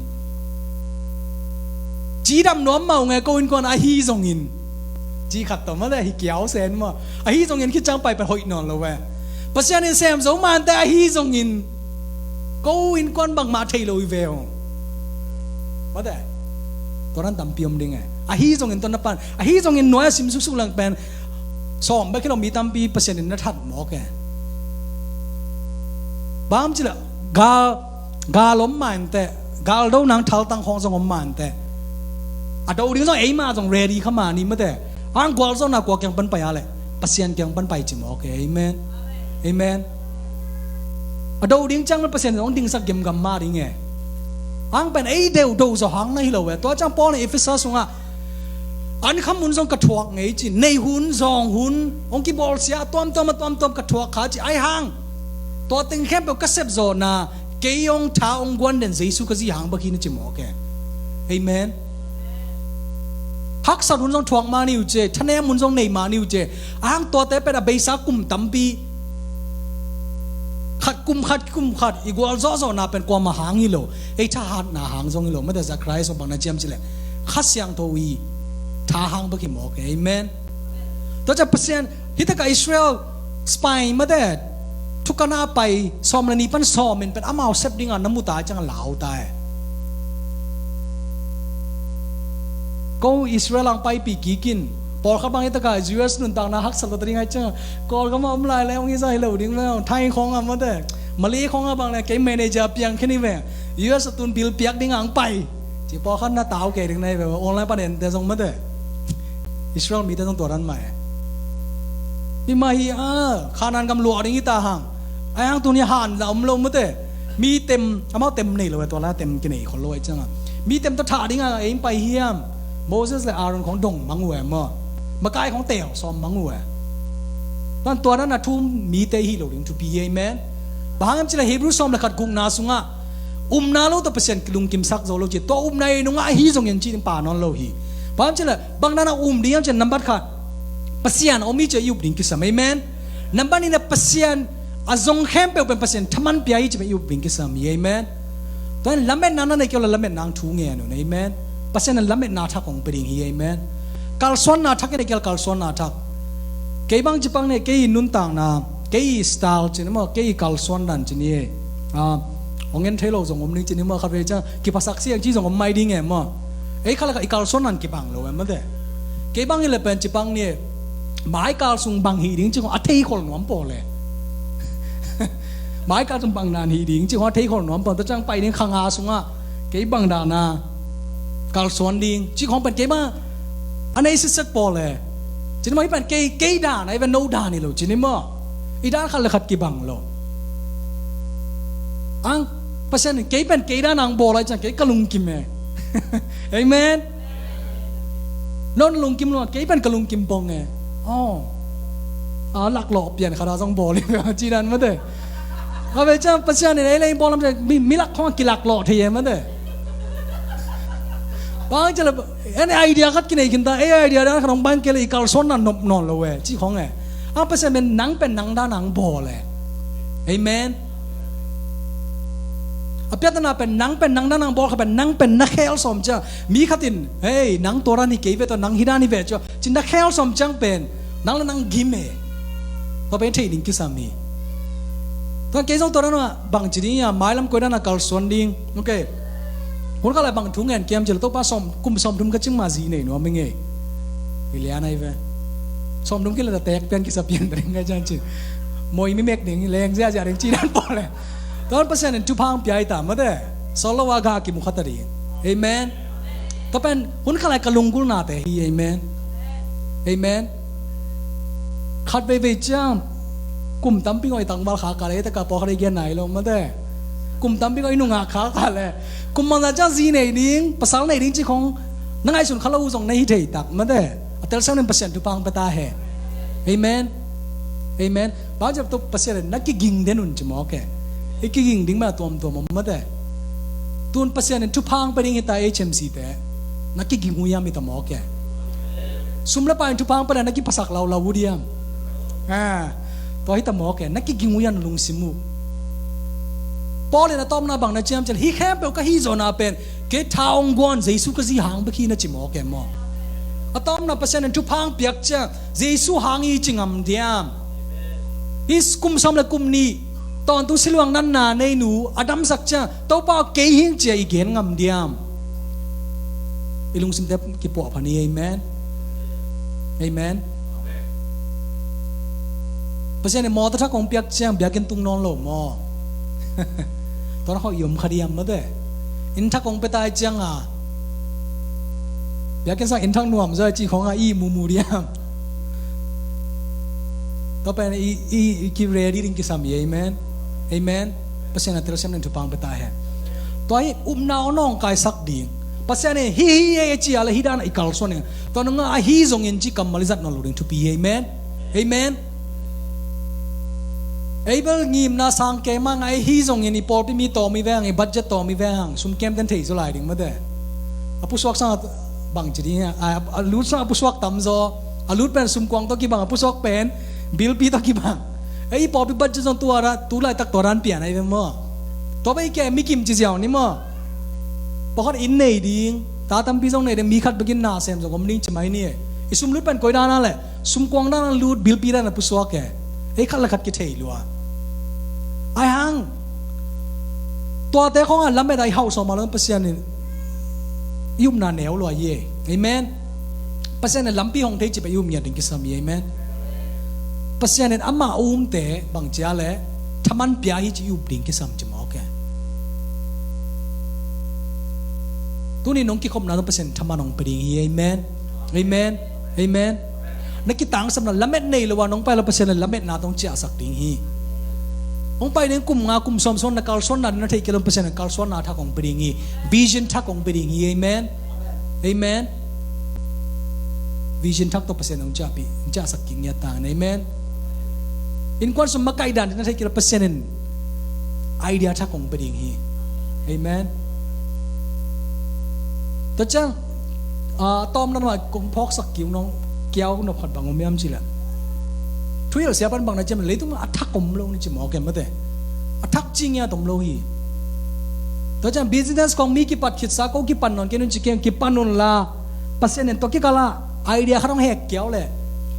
Cidam nuam mah uh nge ko innkuan ahi zongin. Ci khat tawh mate hi kiau sen maw. Ahi zongin khit ciang pai pen hoih nawn lo ve. Pasian in sem zo mante ahi zongin ko innkuan bangmah thei lo hi ve uh. Mate. Tua dan tampi om ding e. Ahi zongin tua na pan. Ahi zongin nuai a sim suksuk lang pen sawm bek hi lo, mi tampi Pasian in na that mawk e. Bang ci le gal, gal om mah inteh, gal do nang thaltang khawng zong om mah inteh. A do ding zong eimah zong ready kha mah ni mate. Ang gualzawhna kua kiang pan pai a le Pasian kiang pan pai ci mawk e. Amen. Amen. A do ding ciang le Pasian zong dingsak gemgam mah ding e. Ang pen ei deuh do zaw hang na hi lo e. Tua ciang Paul in Efesa sungah an kham hun zong ka thuak ngei ci, nei hun, zawng hun, hong kibawlsia a tuamtuam a tuamtuam ka thuak kha ci, ahi hang tua teng khempeuh ka sepzawhna, kei hong tha hong guan den Jesu ka zi hang bek hi na ci mawk e. Amen. Haksat hun zong thuak mah ni uh ci, thanem hun zong nei mah ni uh ci. Ahi hang tuate pen a beisa kum tampi, khat kum khat kum khat i gualzawhzawhna pen kuamah hang hi lo, ei thahatna hang zong hi lo. Mate, Zacharias bang na ciam ci le Kha Siangtho i tha hang bek hi mawk e. Amen. Tua ciang Pasian, hi takah Israel spy mate, thukanah a pai sawm le nih pan sawm in pen amau sep dingah na mu ta ciang a lau ta e. Ko Israel ang paipih kik in. Pawlkhat bang hi takah U S nuntakna haksa lo ta ding ahi ciang a, Kawlgam a om lai le hong hi zah hi lo ding ve. Thai khawng a mate, Malay khawng a bang le kei manager piang khin hi ve. U S a tun bill piak dingah ang pai ci pawlkhat na tau kei ding na hi ve. Online pan ente zong mate, Israel mite zong tua dan mah e. Hi mah hi a, Khanaan gam luah ding hi ta hang. Ahi hang tuni han la om lo mate. Mi tem, amau tem nei lo e, tua lai tem kinei khol lo e ciang a. Mi tem tawh thah ding a ei pai hiam? Moses le Aaron khawng dong mang uh e maw. Makai khong teel sawm mang uh e. Tuan tua dan a thu mite hi lo ding thupi hi, amen. Bang hang hiam cih leh Hebrew sawm le khat gukna sungah upna lo tawh Pasian kilungkimsak zo lo ci. Tua upna ei nungah ahi zongin ci ding pha nawn lo hi. Bang hang hiam cih leh bang dan a um ding hiam cih leh nambat khat Pasian om hi ci a i up ding kisam, amen. Nambat nihna Pasian a zong khempeuh pen Pasian thaman pia hi ci pen i up ding kisam hi, amen. Tua in lametna na nei kei uh leh lametna thu ngen un, amen. Pasian in lametna thak hong pia ding hi, amen. Kalsuanna thak i nei kei uh leh kalsuanna thak. Kei bang ci pang ni, kei i nuntakna, kei i style ci ni maw, kei i kalsuan dan ci ni. Ah, hong en thei lo zong om ding ci ni maw, khat vei ciang kiphasak siang ci zong om mai ding e maw. Ei khat le khat i kalsuan dan kibang lo e maw te. Kei bang hi leh pen ci pang ni, mai kal sung bang hi ding ci khong a thei khol nuam pawl e. Mai kal sung bang dan hi ding ci khong a thei khol nuam pawl, tua ciang pai ding kha nga sungah kei bang dan a kalsuan ding ci khong pen kei bang a nei sitset pawl e. Ci ni maw, hi pen kei, kei dan a, hi pen no dan hi lo ci ni maw. I dan khat le khat kibang lo. Ang Pasian in kei pen kei dan a hong bawl a, hi ciang kei ka lungkim e. Amen. No na lungkim lo, kei pen ka lungkim pong e. Oh. A laklawh pian khat a zong bawl hi ve, ci dan maw te. Kha ve ciang Pasian in ei le ei bawl lam ciang mi, mi lak khong a kilaklawh thei e maw te. Bang ci leh en idea khat kinei khin ta, ei idea dan khat hong bang kei leh i kalsuanna nop nawn lo e ci khong e. A Pasian pen nang pen nang dan a hong bawl e. Amen. A piatana pen nang pen nang dan a hong bawl kha pen nang pen na khel sawm ciang. Mi khat in, hei, nang tua dan hi kei ve, tua nang hi dan hi ve ci a, ci na khel sawm ciang pen nang le nang gim e. Tua pen thei ding kisam hi. Tua kei zong tua dan a bang ci ding a, mailam koi dan a kalsuan ding. Ok. Hun khat lai bang thu ngen kiam ci leh Topa sawm, kum sawm thum ka cing ma zi nei nuam i ngei. I lian ai ve. Sawm thum kila ta tek pian kisa pian ta ding ngai ciang ci. Moi mi mek ding, leng ziazia ding ci dan pawl e. Tua Pasian in thupha hong pia hi ta maw te. Sawl lo a gah kimu kha ta ding. Amen. Tua pen hun khat lai ka lunggulhnate hi, amen. Amen. Khat veivei ciang kum tampi ngawh i tangval khak a leh, ei tak a pawlkhat i gen nai lo maw te. Kum tampi ngawh i nungak khak a leh, kum bangzah ciang zi nei ding, pasal nei ding ci khong na ngaihsun kha lo uh zong na hi thei tak maw te. A telsiam in Pasian thupha hong pia ta hen. Amen. Amen. Bang ci leh tua Pasian in na kiging den un ci mawk e. I kiging ding mah a tuamtuam om maw te. Tun Pasian in thupha hong pia ding hi ta, H M C te. Na kiging uh hiam hi ta mawk e. Sum le pai in thupha hong pia leh na kiphasak laulau uh diam. Ah, tua hi ta mawk e. Na kiging uh hiam, na lungsim uh. Paul in a tawpna bang na ci hiam cih leh, hih khempeuh ka hih zawhna pen kei tha hong guan Jesu ka zi hang bek hi na ci mawk e maw. A tawpna Pasian in thupha hong piak ciang Jesu hang i ci ngam diam? Hih kum sawm le kum nih tawntung siluang natna nei nu a damsak ciang Topa aw kei hi ing ci a i gen ngam diam? I lungsimte kipuah pha ni, amen. Amen. Pasian in mawtaw thak hong piak ciang biakinn tung nawn lo maw? Tua na khawng i om kha diam maw te. Inn thak hong pia ta i ciang a, biakinn sang inn thak nuam zaw i ci khong a i mumu diam? Tua pen i, i, i ki ready ding kisam hi, amen. Amen. Pasian a telsiam ding thupha hong pia ta hen. Tua hi upna aw nawngkaisak ding. Pasian in hih hi ei a ci a leh hih dan a i kalsuan ding. Tua nungah ahi zongin ci kammal i zat nawn lo ding thupi hi, amen. Amen. Ei bel ngimna sang kei mah ngai hi zongin i pawlpi mi tawm i ve hang, i budget tawm i ve hang, sum kem ten thei zaw lai ding maw te. A pusuak sang a bang ci ding a, a, a lut sang a pusuak tam zaw, a lut pen sum kuang tawh kibang, a pusuak pen bilpi tawh kibang. Ei i pawlpi budget zong tua dan, tu laitak tua dan pian ahi ve maw. Tua bek i ke mi kim ci ziau ni maw. Pawlkhat inn nei ding, ta tampi zong nei ding, mi khat bekin na sem zong om ding ci mai ni. I sum lut pen koi dan a leh, sum kuang dan a lut, bilpi dan a pusuak e. Ei khat le khat kithei lua. Ai hang tuate khong a lamet a i hauh sawm a leh Pasian in i upna neu lua hi e. Amen. Pasian in lampi hong thei ci pen i up ngiat ding kisam hi, amen. Pasian in amah a umte bang ci a leh thaman pia hi ci i up ding kisam ci mawk e. Tuni nong kikhopna tawh Pasian in thaman hong pia ding hi, amen. Amen. Amen. Na kitangsapna lamet nei lo a nong pai lo Pasian in lametna tawh hong ciahsak ding hi. Hong pai ding kum nga kum sawm sung na kalsuanna ding na theih kei lo Pasian in kalsuanna thak hong pia ding hi. Vision thak hong pia ding hi. Amen. Amen. Vision thak tawh Pasian hong ciahpih, hong ciahsak kik ngiat ta hen. Amen. Innkuan sung makaih dan ding na thei kei leh Pasian in idea thak hong pia ding hi. Amen. Tua ciang a tawmna mah kong phawksak kik nong kiau nop khat bang om hiam cih leh, thuhilh sia pan bang na ciam, leitung a thak om lo ni ci mawk e, mate. A thak ci ngiat om lo hi. Tua ciang business khawng mi kipat khitsa ko kipan nawn kei un ci kei, kipan un la, Pasian in tua kikal ah idea khat hong hek kiau leh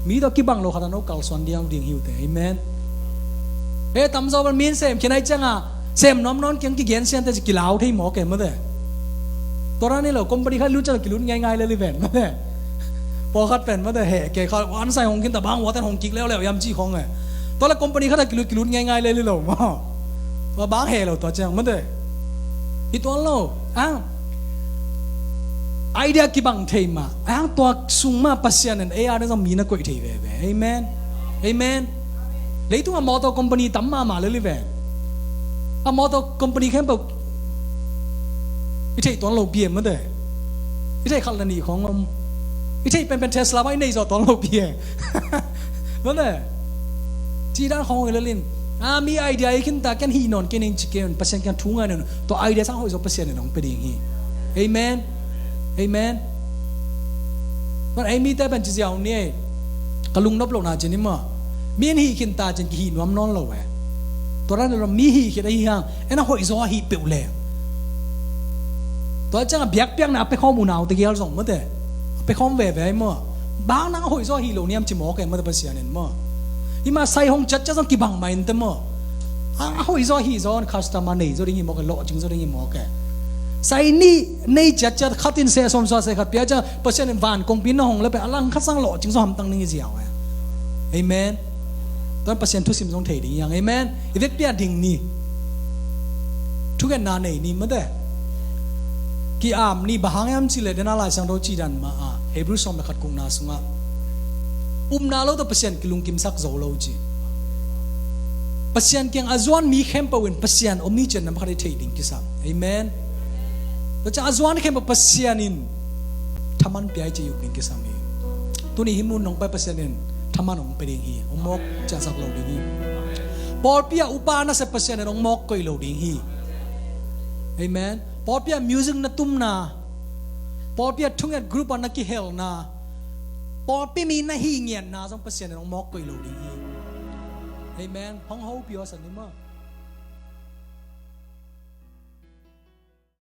mi tawh kibang lo khat ah no kalsuan diau ding hi uh teh. Amen. He tamzaw bel mi in sem khin ahih ciangin sem nuam nawn keng kigen sian teh ci kilau thei mawk e, mate. Tua dan hi lo, company khat lut ciang kilut ngaingai lel hi ven, mate. Pawlkhat pen, mate, he kei kha ansai hong khin ta bang, ua ten hong kik leuleu hiam ci khawng e. Tua leh company khat ah kilut, kilut ngaingai lel hi lo maw. Tua bang he lo tua ciang, mate. Hi tuan lo. Ang idea kibang thei mah, ang tua sung mah Pasian in ei a ding zong mi na koih thei veve. Amen. Amen. Leitung a motor company tam mahmah lel hi ve. A motor company khempeuh i theih tuan lo pi e, mate. I theih khat le nih khawng om. I theih penpen Tesla bang i nei zawh tuan lo pi e. Mate. Ci dan khawng hi lel in. A, mi idea i khin ta, ken hih nawn kei ning ci kei un, Pasian kiang thu ngai nawn un. Tua idea sang hoih zaw Pasian in hong pia ding hi. Amen. Amen. Tua ei mite pen ci ziau ni ei. Ka lungnop lohna cin hi maw. Mi in hih khin ta cin kihih nuam nawn lo e. Tua dan lo mi hih khit ahi hang, en a hoih zaw a hih peuh leng. Tua ciang a biakpiakna a pia khawm unau tegel zong, mate. A pia khawm veve ai maw. Bang nang a hoih zaw a hih lo niam ci mawk e, mate, Pasian in maw. Hi mah sai hong ciatciat zong kibang mah in teh maw. A, a hoih zaw a hih zaw in customer nei zaw ding hi mawk e, lawhcing zaw ding hi mawk e. Sai nih nei ciatciat, khat in seh sawm sua, seh khat pia ciang Pasian in van kongpi na hong leh pen a lang khat sang lawhcing zaw hamtang ding hi ziau e. Amen. Tua Pasian thusim zong thei ding hi hang. Amen. I vekpi a ding ni. Thungetna nei ni, mate. Ki-am ni, bang hang hiam cih leh, dena Lai Siangtho cih dan mah a, Hebrew sawm le khat gukna sungah, upna lo tawh Pasian kilungkimsak zo lo ci. Pasian kiang a zuan mi khempeuh in Pasian om ni ci-in na khat i theih ding kisam. Amen. Tua ciang a zuan khempeuh Pasian in thaman pia hi ci-in uk ding kisam hi. Tuni hih mun nong pai Pasian in thaman hong pia ding hi. Hong mawk ciahsak lo ding hi. Pawlpi ah upa nasep Pasian in hong mawk koih lo ding hi. Amen. Pawlpi ah music na tumna, pawlpi ah thunget group ah na kihelna, pawlpi mi na hih ngiatna zong Pasian in hong mawk koih lo ding hi. Amen. Hong hopih aw, san ni maw.